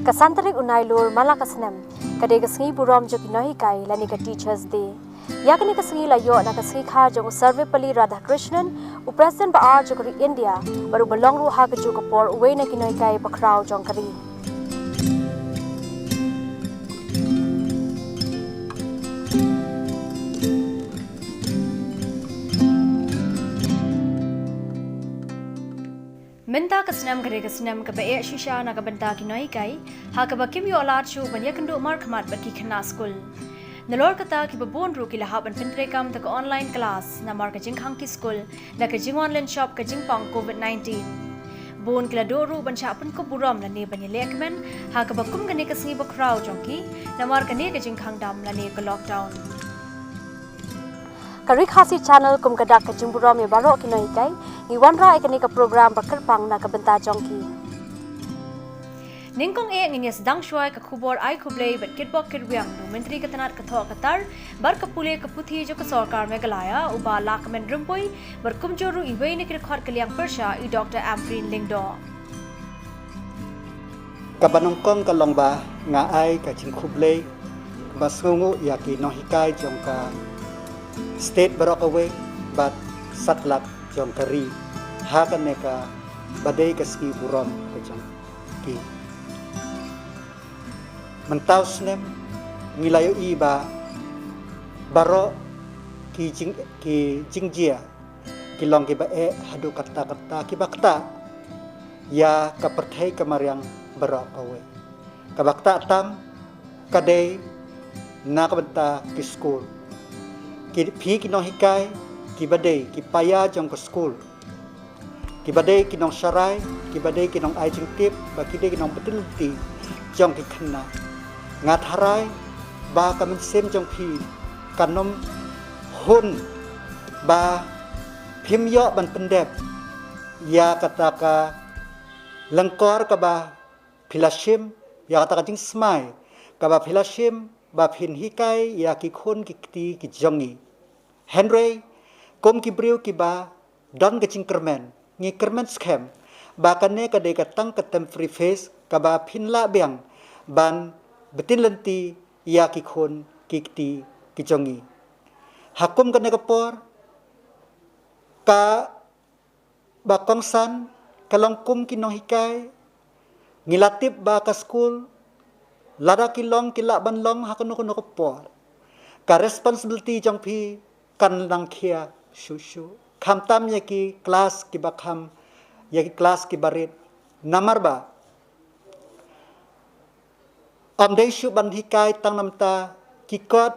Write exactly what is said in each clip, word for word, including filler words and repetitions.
Ka san tarik u Nailur man la ka snem ka dei ka sngi burom jong ki nonghikai lane ka Teachers' Day. Ïa kane ka sngi la ïoh na ka sngi kha jong u Sarvepalli Radhakrishnan, u President ba ar jong ka ri India, bad uba long ruh ha kajuh ka por uwei na ki nonghikai bakhraw jong ka ri. Mynta ka snem ka dei ka snem kaba eh shisha na ka bynta ki nonghikai, ha kaba kim ïoh lad shuh ban ïakynduh markhmat bad ki khynnah skul. Nalor kata, kiba bun ruh ki la hap ban pyntreikam da ka online class namar ka jingkhang ki skul, da ka jingwan lynshop ka jingpang covid nineteen. Bun ki la duh ruh ban shah pynkup burom lane ban ïaleh kmen ha kaba kum kane ka sngi bakhraw jong ki, namar kane ka jingkhang dam lane ka lockdown. Ka Ri Khasi Channel kum ka dak ka jingburom ïa baroh ki nonghikai, ngi wanrah ïa kane ka program ba kyrpang na ka bynta jong ki. Nyngkong eh ngin ïa sdang shuwa ïa ka khubor ai khublei bad kitbok kitrwiang na u Myntri ka tnat ka thoh ka tar bad ka pule ka puthi jong ka sorkar Meghalaya, u Bah Lahkmen Rymbui, bad kumjuh ruh iwei na ki dkhot ka liang pyrshah, i Doktor Ampareen Lyngdoh. Kaba nyngkong ka long ba nga ai ka jingkhublei kaba sngewnguh ïa ki nonghikai jong ka state baroh kawei bad satlak jong ka ri ha kane kaba dei ka sngi burom ka jong ki. Mynta u snem ngi la ïohi ba baroh ki jing, ki jingjia ki long kiba eh haduh katta katta, kiba ktah ïa ka pyrthei ka mariang baroh kawei. Kaba ktah tam ka dei na ka bynta ki skul. Ki, phi ki nonghikai kiba dei ki paia jong ka skul, kiba dei ki nongsharai, kiba dei ki nongai jingtip, bad ki dei ki nongpyntip lynti jong ki khynnah. Nga tharai ba ka mynsiem jong phi kan ym hun ba phim ïoh ban pyndep ïa kata ka lyngkor kaba phi la shim, ïa kata ka jingsmai kaba phi la shim ba phin hikai ïa ki khun ki kti ki jong ngi. Hynrei kum ki briew kiba don ka jingkyrmen, ngi kyrmen skhem ba kane ka dei ka tang ka temporary phase kaba phin lah biang ban btin lynti ïa ki khun ki kti ki jong ngi. Ha kum kane ka por, ka ba kongsan ka long kum ki nonghikai. Ngi la tip ba ka skul, lada ki long ki lah ban long ha kano kano ka por, ka responsibility jong phi kan nang khia shuh shuh, khamtam ïa ki klas kiba kham, ïa ki klas kiba rit. Namar ba ym dei shuh ban hikai tang na bynta ki kot,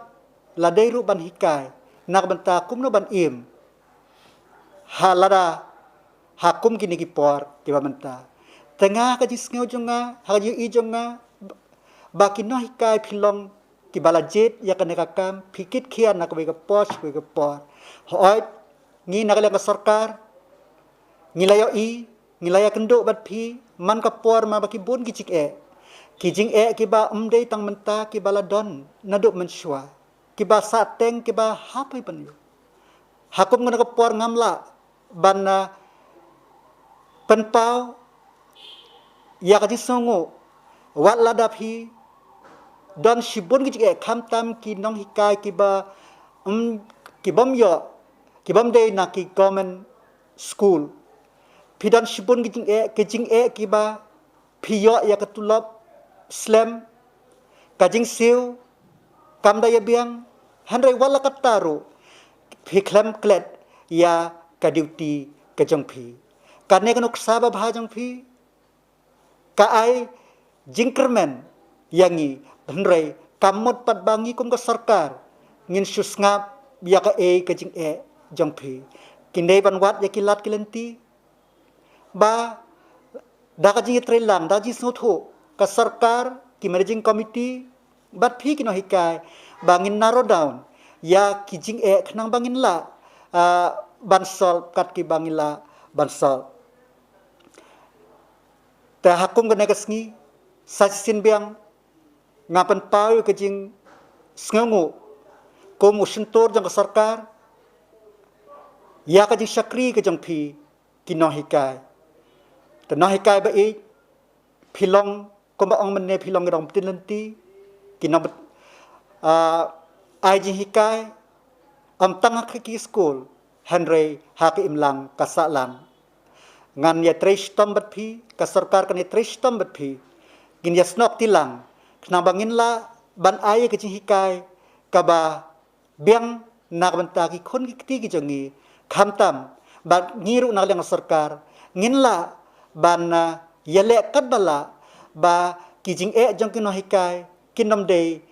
la dei ruh ban hikai na ka bynta kumno ban im ha lada ha kum kine ki por kiba mynta. Te nga ha ka jingsngew jong nga, ha ka jingïohi jong nga, ba ki nonghikai phi long kiba la jied ïa kane ka kam, phi kit khia na kawei ka por sha kawei ka por. Hooid, ngi na ka liang ka sorkar ngi la ïohi, ngi la ïakynduh bad phi man ka por, man ba ki bun ki jingeh, ki jingeh kiba ym dei tang mynta, kiba la don naduh mynshuwa, kiba sahteng, kiba hap ban ïoh. Ha kum kane ka por ngam lah ban, ah, pynpaw ïa ka jingsngewnguh, wat lada phi don shibun ki jingeh, khamtam ki nonghikai kiba, mm, kibym ïoh, kibym dei na ki government school. Phi don shibun ki jingeh, ki jingeh kiba phi ïoh ïa ka tulop slem, ka jingsiew kam da ïa biang, hynrei wat la katta ruh phi khlem klet ïa ka duty ka jong phi. Kane ka nuksa babha jong phi ka ai jingkyrmen ïa ngi, hynrei kam mut pat ba ngi kum ka sorkar ngin shu sngap ïa kaei ka jingeh jong phi. Kin dei ban wad ïa ki lad ki lynti ba da ka jingïatreilang, da ka jingsngewthuh ka sorkar, ki managing committee bad phi ki nonghikai, ba ngin narrow down ïa ki jingeh khnang ba ngin lah, ah, ban solve kat kiba ngin lah ban solve. Te ha kum kane ka sngi sa shisien biang nga pynpaw ïa ka jingsngewnguh kum u shyntur jong ka sorkar ïa ka jingshakri ka jong phi ki nonghikai. Te nonghikai ba ïeit, phi long kumba ong mynne phi long ki nongpynlynti, ki nong, ah, ai jinghikai, ym tang ha ki skul, hynrei ha ka imlang ka sahlang. Ngan ïatrei shitom bad phi, ka sorkar kan ïatrei shitom bad phi. Ngin ïasnoh kti lang, khnang ba ngin lah ban ai ka jinghikai kaba biang na ka bynta ki khun ki kti ki jong ngi, khamtam ba ngi ruh na ka liang ka sorkar ngin lah ban, ah, ïaleh katba lah ba ki jingeh jong ki nonghikai kin ym dei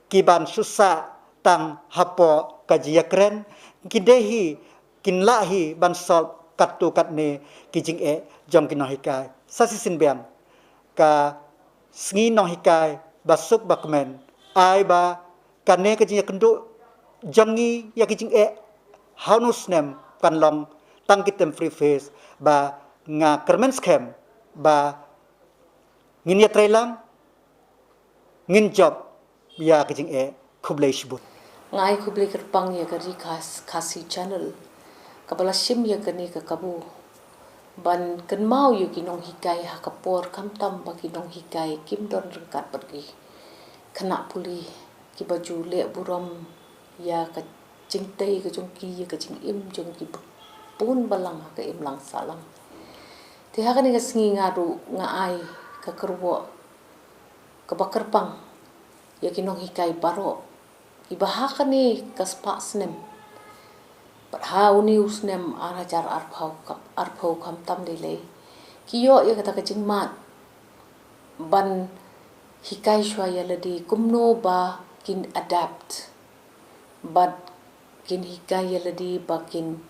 ki ban shu sah tang hapoh ka jingïakren, kin dei hi, kin lah hi ban solve katto katne ki jingeh jong ki nonghikai. Sa shisien biang, ka sngi nonghikai ba suk ba kmen, ai ba kane ka jingïakynduh jong ngi ïa ki jingeh ha une u snem kan long tang ki temporary phase, ba nga kyrmen skhem ba ngin ïatrei lang, ngin jop ïa ka jingeh. Khublei shibun. Nga ai khublei kyrpang ïa ka Ri Khas-, Khasi Channel kaba la shim ïa kane ka kabu ban kynmaw ïa ki nonghikai ha ka por khamtam ba ki nonghikai kim don ryngkat bad ki khynnah pule kiba ju leh burom ïa ka jingtei ka jong ki, ïa ka jingim jong ki bun balang ha ka imlang sahlang. Te ha kane ka sngi nga ruh nga ai ka kyrwoh kaba kyrpang ïa ki nonghikai baroh kiba ha kane ka spah snem bad ha une u snem ar hajar arphew, arphew khamtam lei lei ki ïoh ïa kata ka jingmad ban hikai shuwa ïa lade kumno ba kin adapt bad kin hikai ïa lade ba kin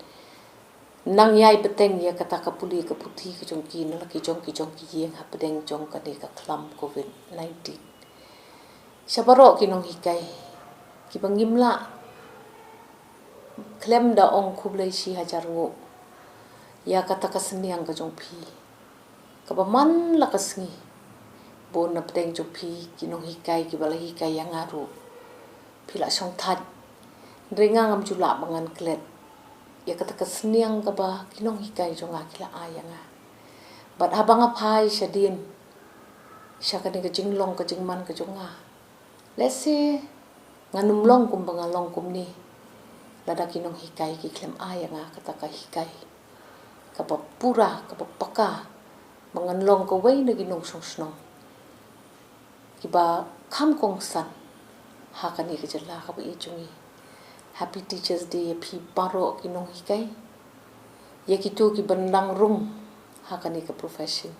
nang ïai bteng ïa kata ka pule ka puthi ka jong ki na la ki jong ki jong ki ïing hapdeng jong kane ka khlam covid nineteen. Sha baroh ki nonghikai kiba ngim lah khlem da ong khublei shi hajar nguh ïa kata ka synñiang ka jong phi. Kaba man la ka sngi bun na pdeng jong phi ki nonghikai kiba la hikai ïa nga ruh phi la shong thait. Hynrei nga ngam ju lah ba ngan klet ïa kata ka synñiang kaba ki nonghikai jong nga ki la ai ïa nga. Bad haba nga phai shadien sha kane ka jinglong ka jingman ka jong nga, lehse ngan ym long kumba nga long kumne lada ki nonghikai ki khlem ai ïa nga kata ka hikai kaba pura, kaba paka, ba ngan long kawei na ki nongshong shnong kiba kham kongsan ha kane ka jylla kaba ïeit jong ngi. Happy Teachers Day ïa phi baroh ki nonghikai, ïa kito kiba nang rung ha kane ka profession.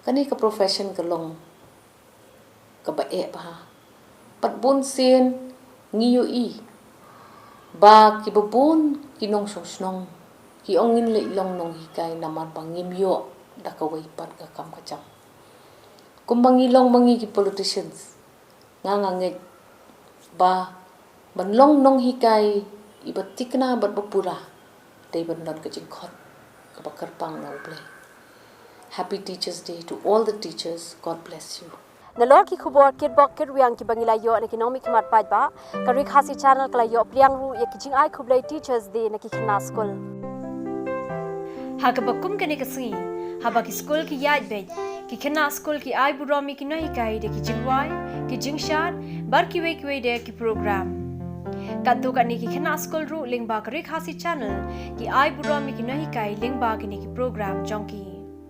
Kane ka profession ka long kaba eh bha. Bad bun sien ngi ïohi ba kiba bun ki nongshong shnong ki ong ngin leit long nonghikai namar ba ngim ïoh da kawei pat ka kam ka jam. Kumba ngi long ma ngi ki politicians, nga nga ngeit ba ban long nonghikai iba thikna bad ba pura dei ban don ka jingkhot kaba kyrpang na U Blei. Happy Teachers Day to all the teachers. God bless you. Nalor ki khubor kitbok kitrwiang kiba ngi la ïoh na ki nongmihkhmat paidbah, ka Ri Khasi Channel ka la ïoh pdiang ruh ïa ki jingai khublei Teachers Day na ki khynnah skul. Ha kaba kum kane ka sngi, haba ki skul ki ïaid beit, ki khynnah skul ki ai burom ïa ki nonghikai da ki jingwai, ki jingshad bad kiwei kiwei de ki program. Katto katne ki khynnah skul ruh lyngba ka Ri Khasi Channel ki ai burom ïa ki nonghikai lyngba kine ki program jong ki.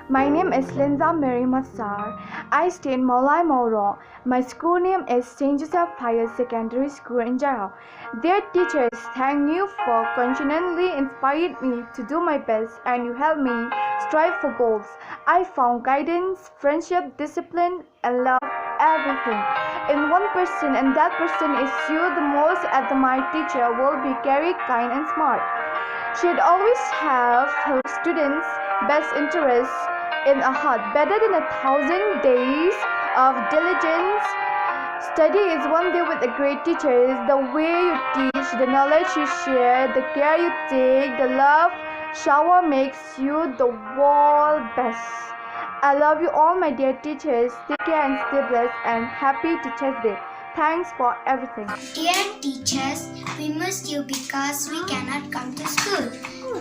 My name is Linda Mary Massar. I stay in Mawlai Mawroh. My school name is Saint Joseph Higher Secondary School in Jharkhand. Dear teachers, thank you for continually inspired me to do my best and you help me strive for goals. I found guidance, friendship, discipline, and love everything in one person, and that person is you. The most admired teacher will be caring, kind, and smart. She'd always have her students' best interests in her heart. Better than a thousand days of diligence, study is one day with a great teacher. Is the way you teach, the knowledge you share, the care you take, the love shower makes you the world best. I love you all, my dear teachers. Take care and stay blessed, and happy Teachers Day. Thanks for everything. Dear teachers, we miss you because we cannot come to school.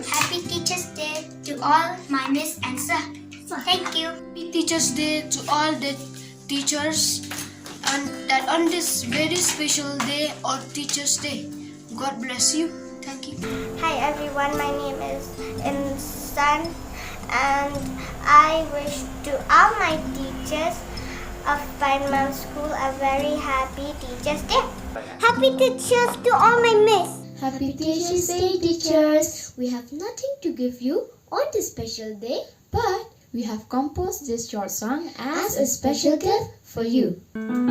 Happy Teachers Day to all my miss and sir. Thank you. Happy Teachers Day to all the teachers, and that on this very special day, on Teachers' Day. God bless you. Thank you. Hi everyone, my name is Insan, and I wish to all my teachers of Vineland School a very happy Teachers' Day. Happy Teachers to all my miss. Happy Teachers' Day, teachers. We have nothing to give you on this special day, but we have composed this short song as a special gift for you. On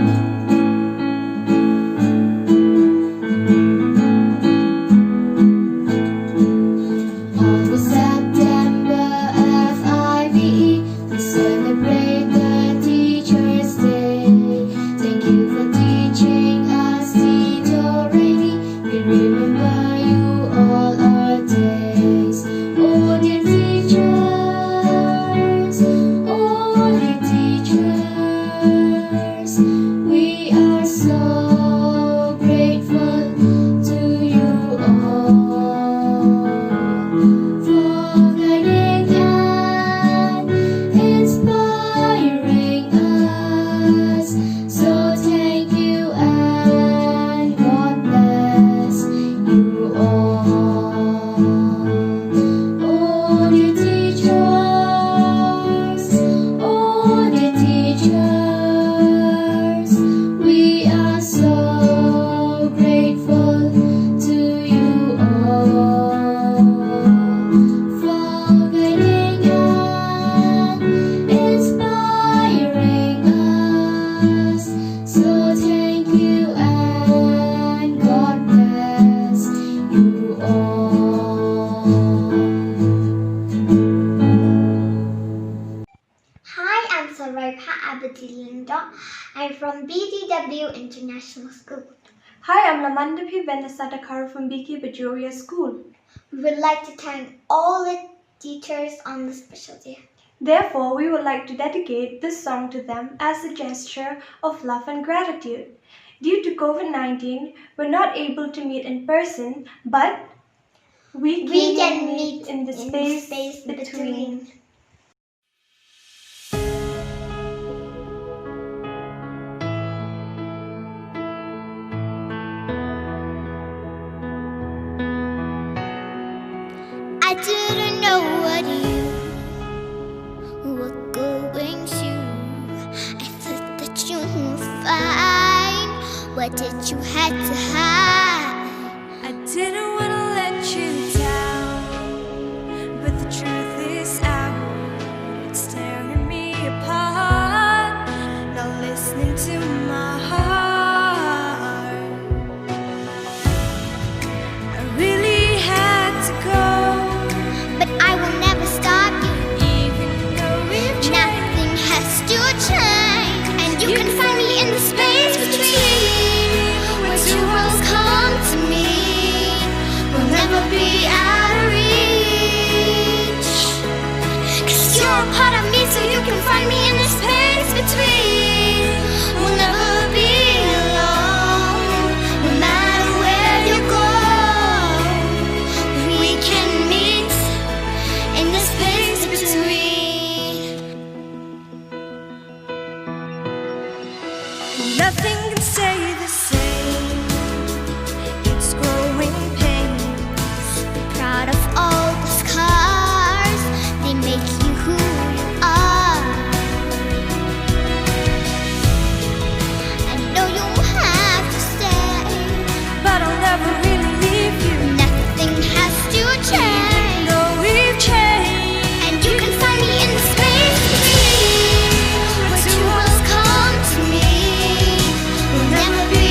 the September F I V E, we celebrate the Teachers' Day. Thank you for teaching us, Teacher Rainey. We remember you all our days. Oh dear teachers, oh dear teachers, we are so grateful to you all for guiding and inspiring us. So thank you and God bless you all. Oh dear teachers, oh dear teachers, we are so grateful to you all for guiding and inspiring us. So thank you and God bless you all. Hi, I'm Saropa Abadilindong. I'm from B D W International School. Hi, I'm Lamandapi Venasata Karo from B K Bajoria School. We would like to thank all the teachers on this special day. Therefore, we would like to dedicate this song to them as a gesture of love and gratitude. Due to COVID nineteen, we're not able to meet in person, but we can meet in the space between. I didn't know what you were going through. I thought that you were fine. What did you have to hide? I didn't want to let you down, but the truth is out. It's tearing me apart. Not listening to my heart. I really had to go, but I will never stop you. Even though we've changed, nothing has to change, and you can find me in the space between, where two worlds come to meet. We'll never be out of reach. 'Cause you're a part of me, so you can find me in the space between. We'll never be alone, no matter where you go. We can meet in the space between. Nothing can stay the same. It's growing pains. Be proud of all the scars. They make you who you are. I know you have to stay, but I'll never really leave you. Nothing has to change. Even though we've changed, and you can find me in the space between, where two worlds come to meet. We'll never be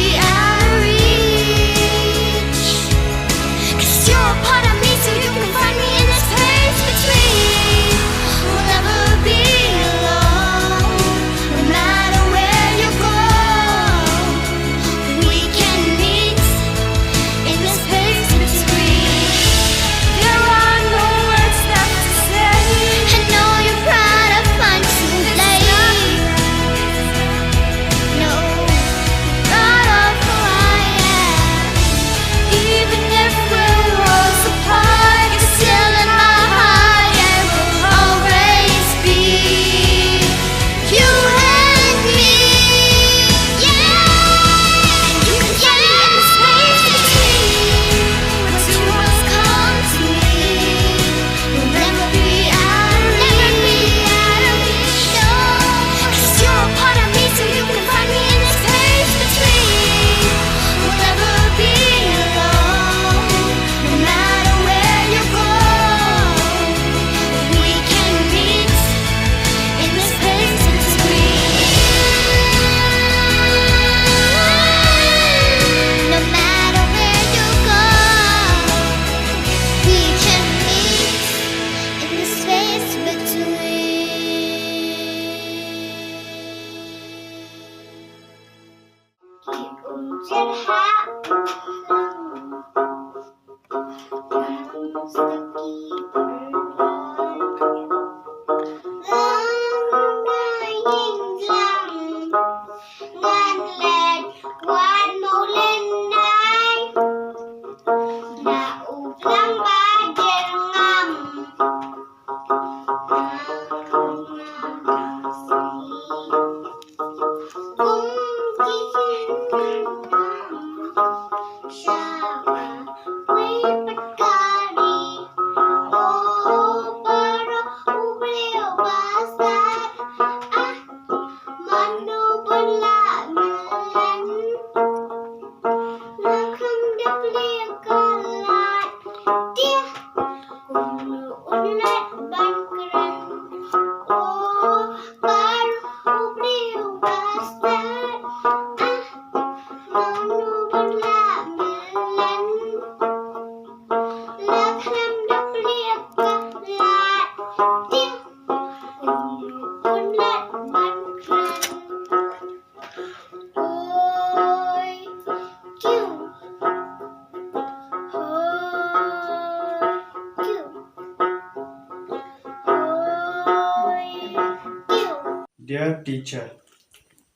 Dear teacher,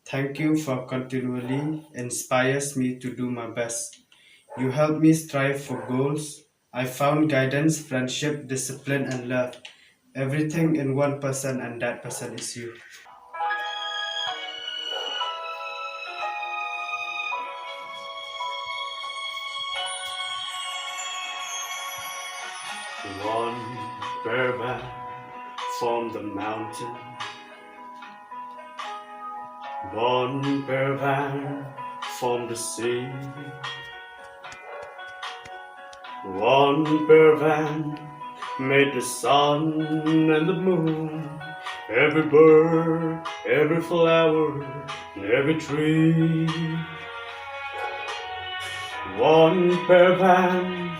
thank you for continually inspires me to do my best. You help me strive for goals. I found guidance, friendship, discipline, and love. Everything in one person, and that person is you. One Pervan from the mountain. One Pervan from the sea. One Pervan made the sun and the moon, every bird, every flower, and every tree. One Pervan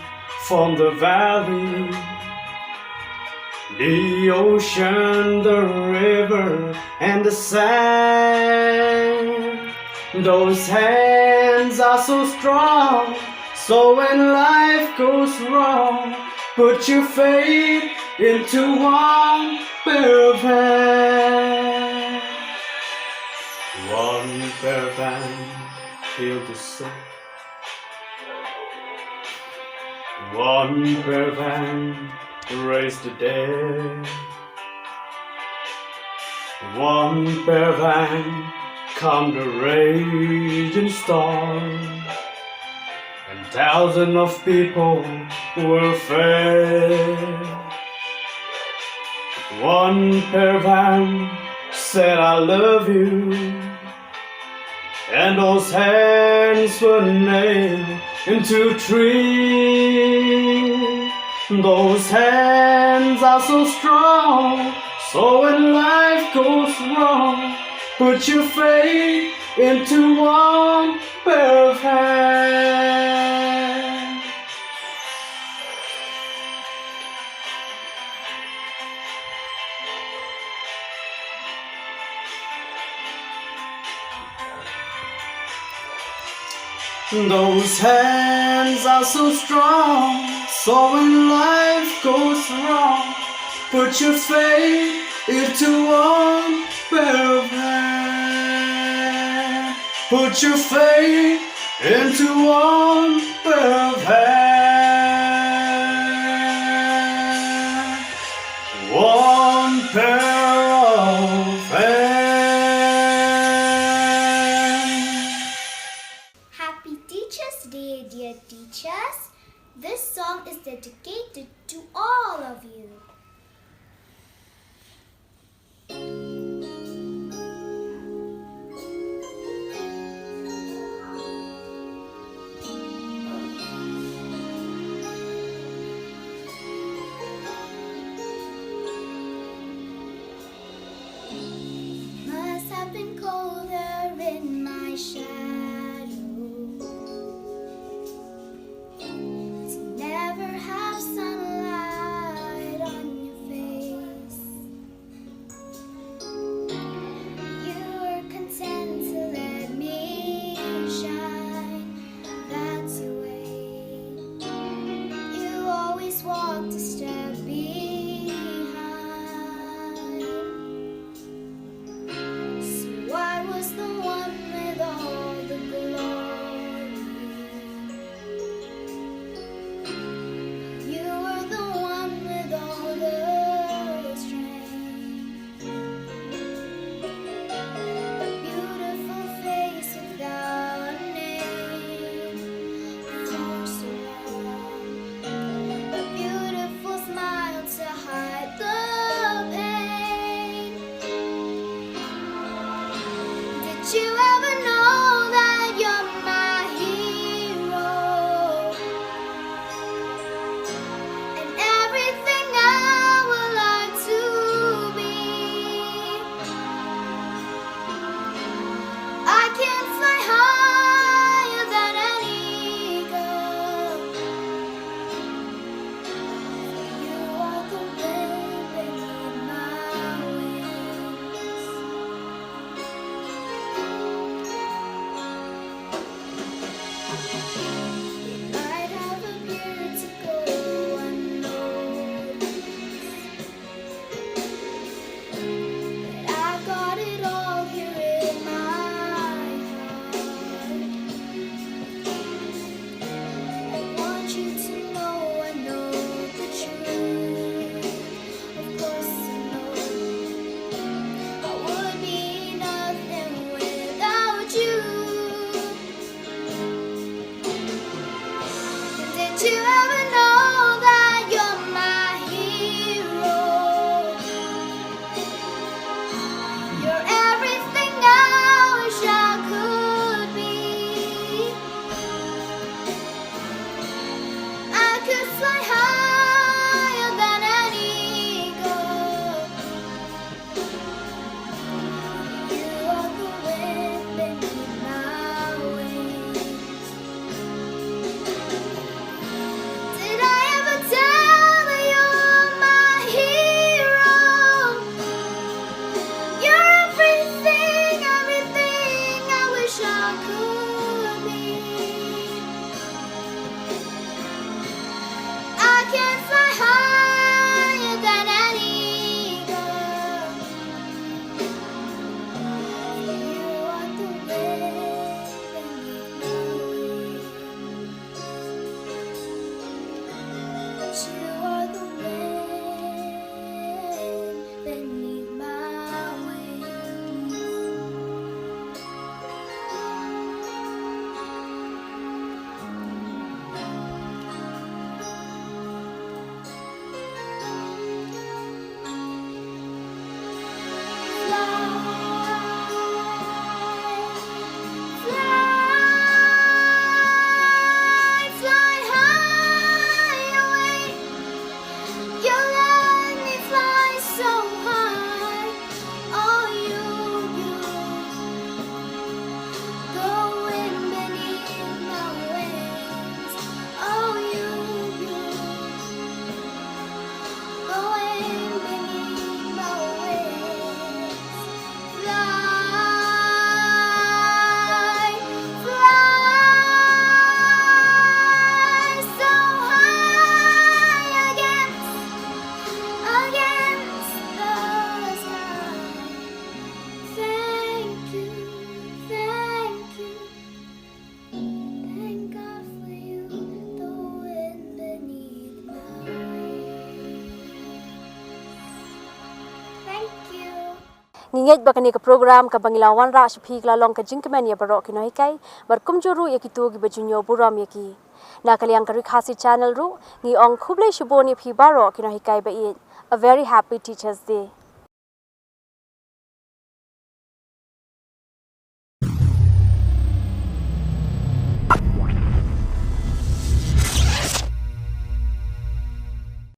from the valley, the ocean, the river, and the sand. Those hands are so strong, so when life goes wrong, put your faith into one Pervan. One Pervan heal the sick. One Pervan raise the dead. One Pervan calm the raging storm. And thousands of people were fed. One Pervan said, "I love you." And those hands were nailed into tree. Those hands are so strong. So when life goes wrong, put your faith into one Pervan. Those hands are so strong, so when life goes wrong, put your faith into one Pervan. Put your faith into one Pervan. One pair of hands. Happy Teachers' Day, dear teachers. This song is dedicated to all of you. Must have been colder in my shadow. To never have sunlight on Ngi ngeit ba kane ka program kaba ngi la wanrah sha phi ka la long ka jingkmen ïa baroh ki nonghikai, bad kumjuh ruh ïa kito kiba ju ñiew burom ïa ki. Na ka liang ka Ri Khasi Channel ruh, ngi ong khublei shibun ïa phi baroh ki nonghikai ba ïeit. A very happy Teachers' Day.